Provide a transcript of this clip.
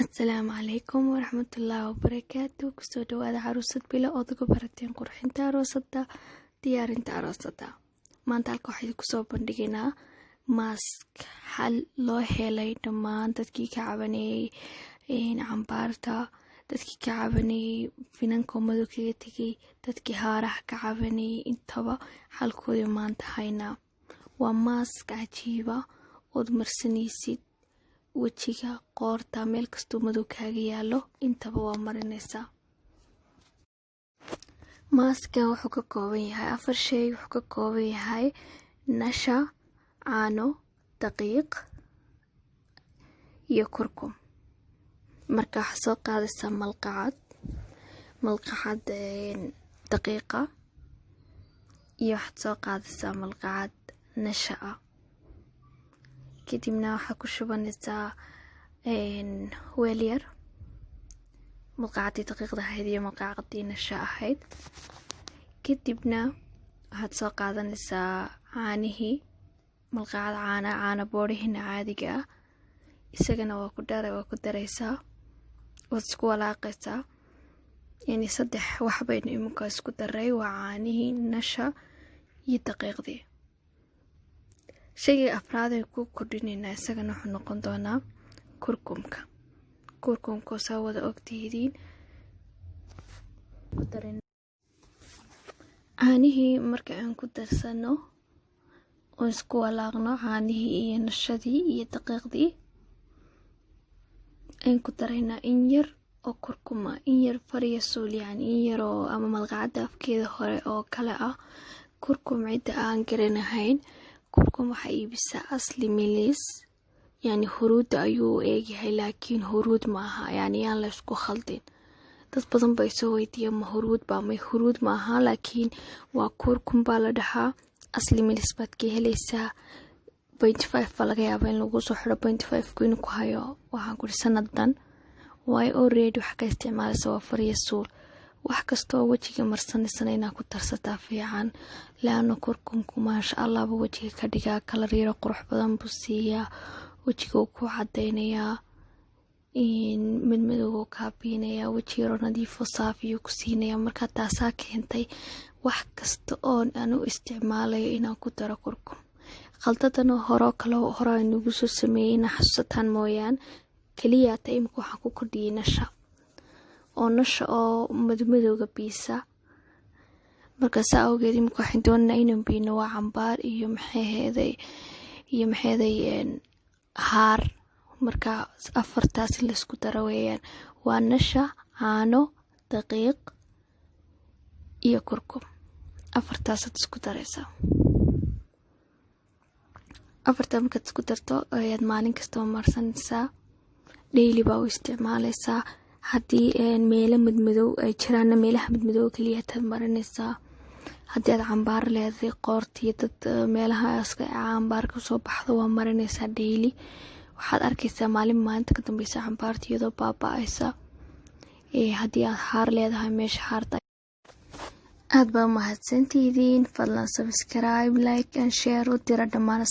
Asalaamu calaykum waraxmatullaahi wabarakaatu. Kusoo dhawaada Caruusad Bilo ood uga barateen qurxinta aroosada, diyaarinta aroosada. Maanta halka waxaa kusoo bandhigaynaa mask xal loo helay dhammaan dadkii ka cabanayey cambaarta, dadkii ka cabanayey finanka madow kaga tegay, dadkii haaraha ka cabanayey. Intaba xalkoodii maanta haynaa. Waa mask cajiiba ood marsanaysid wejiga, qoorta, meel kastuu madow kaaga yaalo, intaba waa marinaysaa. Maaskan wuxuu ka kooban yahay afar shay. Wuxuu ka kooban yahay nasha, caano, daqiiq iyo kurkum. Marka waxaa soo qaadaysaa malqacad daqiiqa iyo waxaad soo qaadaysaa malqacad nasha ah. Kadibna waxaa ku shubanaysaa weel yar malqacadii daqiiqda ahayd iyo malqacadii nasha ahayd. Kadibna waxaad soo qaadanaysaa caanihii, malqacad caana, caana boodhihina caadiga ah. Isagana waa ku daraysaa, waad isku walaaqaysaa. Yani saddex wax baynu iminka isku daray: waa caanihii, nasha iyo daqiiqdii. Shayga afraad ay ku kordhinaynaa isagana wuxuu noqon doonaa kurkumka. Kurkumka saa wada ogtihidiin. Caanihii marka aan ku darsano oo isku walaaqno, caanihii iyo nashadii iyo daqiiqdii ayaan ku daraynaa in yar oo kurkuma, in yar fariya suul, yani in yar oo ama malqacadda afkeeda hore oo kale ah. Kurkum cidda aan garanahayn, kurkum waxaa iibisaa Asli Milis. Yani huruudda ayuu u eegyahay, laakiin huruud ma aha. Yani yaan la isku khaldin. Dad badan baa isoo weydiiya, ma huruud baa? May, huruud ma aha, laakiin waa kurkum baa la dhahaa. Asli Milis baad ka helaysaa. 0.5 baa laga yaabaa in lagu soo xiro. 0.5 ku inuu ku hayo, waxaan kuri, sanadan waayo. Already waxa ka isticmaalaysa waa fariya suul. Wax kastoo wejiga marsanaysana inaa ku darsataa fiican, laana kurkumku maasha Allahba wejiga ka dhigaa, kalar yaro qurux badan buu siiyaa, wejiga uu ku cadaynayaa, midmadowga kaa biinayaa, weji yaro nadiifo saafiyuu ku siinaya. Marka taasaa keentay wax kasta oon aan u isticmaalayo inaan ku daro kurkum. Khaldadan horoo kale hore nagu soo sameeyey inaa xasuusataan mooyaan. Keliyaata imika waxaan ku kordhiyey nasha, oo nasha oo madmadowga biisa. Marka saa awgeed imika waxaan doonaynaa inaan biino waa cambaar iyo maxeeday haar. Marka afartaas in laisku daro weeyaan: waa nasha, caano, daqiiq iyo kurkum. Afartaasaad isku daraysaa. Afartaa markaad isku darto ayaad maalin kastaba marsanaysaa, daily baa u isticmaalaysaa. Haddii meelo madmadow ay jiraanna, meelaha madmadow keliya hataad marinaysaa. Haddii aad cambaar leedahay, qoortiyo dad meelaha cambaar kasoo baxdo, waa marinaysaa daily. Waxaad arkaysaa maalin maalinta ka dambeysa cambaarta iyadoo baaba-aysa. Haddii aad haar leedahay, meesha haarta. Aad baa umahadsantihiin. Fadlan subscribe, like and share u dira dhammaan.